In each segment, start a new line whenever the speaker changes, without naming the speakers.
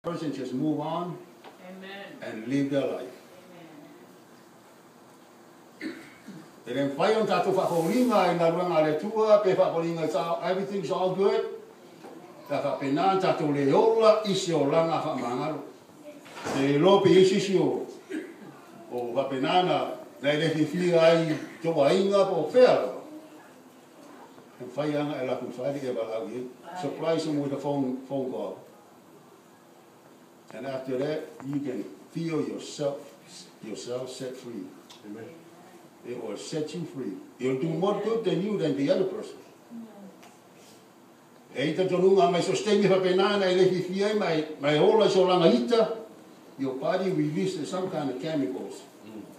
Person just move on.
Amen.
And live their life. E le mafai ona tatou faafoliga i galuega a le Atua pe faafoliga it's all, everything's all good. Pe a faapena ona tatou le ola i se olaga faamagalo. Te le iloa pe i ai se isi o, o faapena na, na e le fiafia ai i tou aiga po o fea lava. E mafai lava ona e alu atu i le fale e valaau i ai. Surprise them with a phone, phone call. And after that, you can feel yourself, yourself set free.
Amen.
It will set you free. It'll do more good than you than the other person. E i talitonuga mai so o se taimi e faapena ona e le fiafia ai ma e, ma e ola i se olaga ita, your body releases some kind of chemicals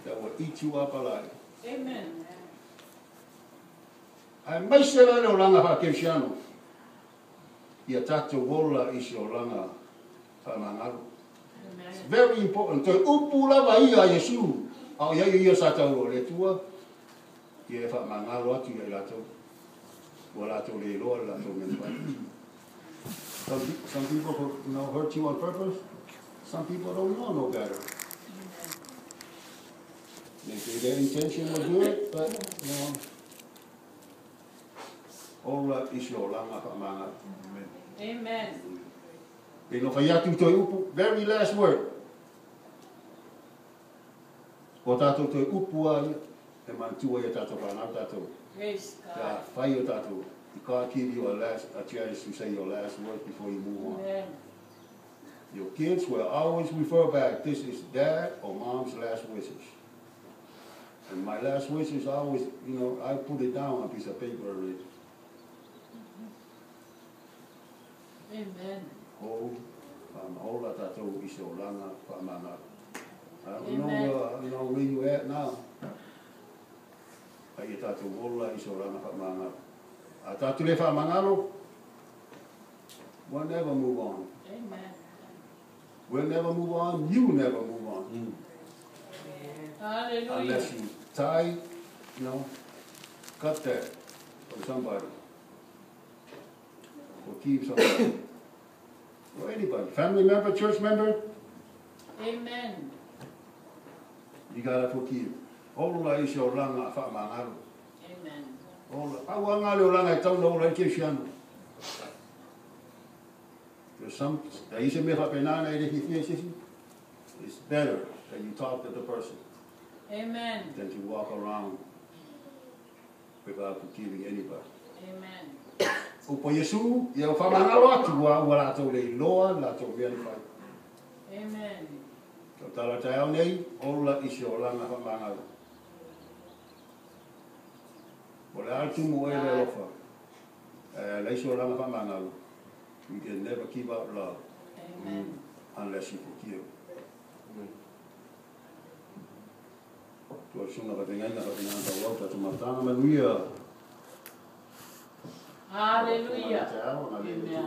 that will eat you up alive.
Amen.
Aemaise la le olaga faakerisiano, ia tatou ola i se olaga faamagalo. It's very important. Toe upu lava ia a Iesu, a o i ai o ia sa tau o le Atua, ia e faamagalo atu ia i latou, ua latou le iloa le latou mea na fai. Some, some people, you know, hurt you on purpose. Some people don't know no better. Maybe their intention was good, but, you know, ola i se olaga faamagalo.
Amen.
E no fai atu toe upu, very last word. O tatou toe upu a ia, e manatua ia tatou whanau tatou.
Praise
Pe a
God.
whai o tatou, God give you a last, a chance to say your last words before you move on.
Amen.
Your kids will always refer back, this is dad or mom's last wishes. And my last wishes always, you know, I put it down on a piece of paper already.
Amen.
O, whaamaola tatou i se olaga faamagalo. I don't know,
Amen.
you know where you at now. A ia tatou ola i se olaga faamagalo. A tatou le faamagalo, we'll never move on.
Amen.
We'll never move on. You never move on.
Hallelujah.
Unless you tie, you know, cut that from somebody. Or keep somebody. Or anybody. Family member, church member.
Amen.
You gotta forgive. Ola i se olaga faamagalo.
Amen.
Ola. Pau lava le olaga e tatau ona ola ai le kerisiano. There's some, e i ai se mea faapena na e le fiafia i se isi. It's better that you talk to the person.
Amen.
Than to walk around without forgiving anybody.
Amen.
Upu a Iesu, ia ua faamagalo atu, ua, ua latou le iloa le latou mea na fai.
Amen.
Lau tala taeao nei, ola i se olaga faamagalo. O le a le tumu oe le alofa, ae a leai se olaga faamagalo, you can never give out love.
Amen.
Unless you forgive. Tua susuga faafeagaiga faapena ona tauau tatou mafutaga manuia.
Hallelujah.
Amen.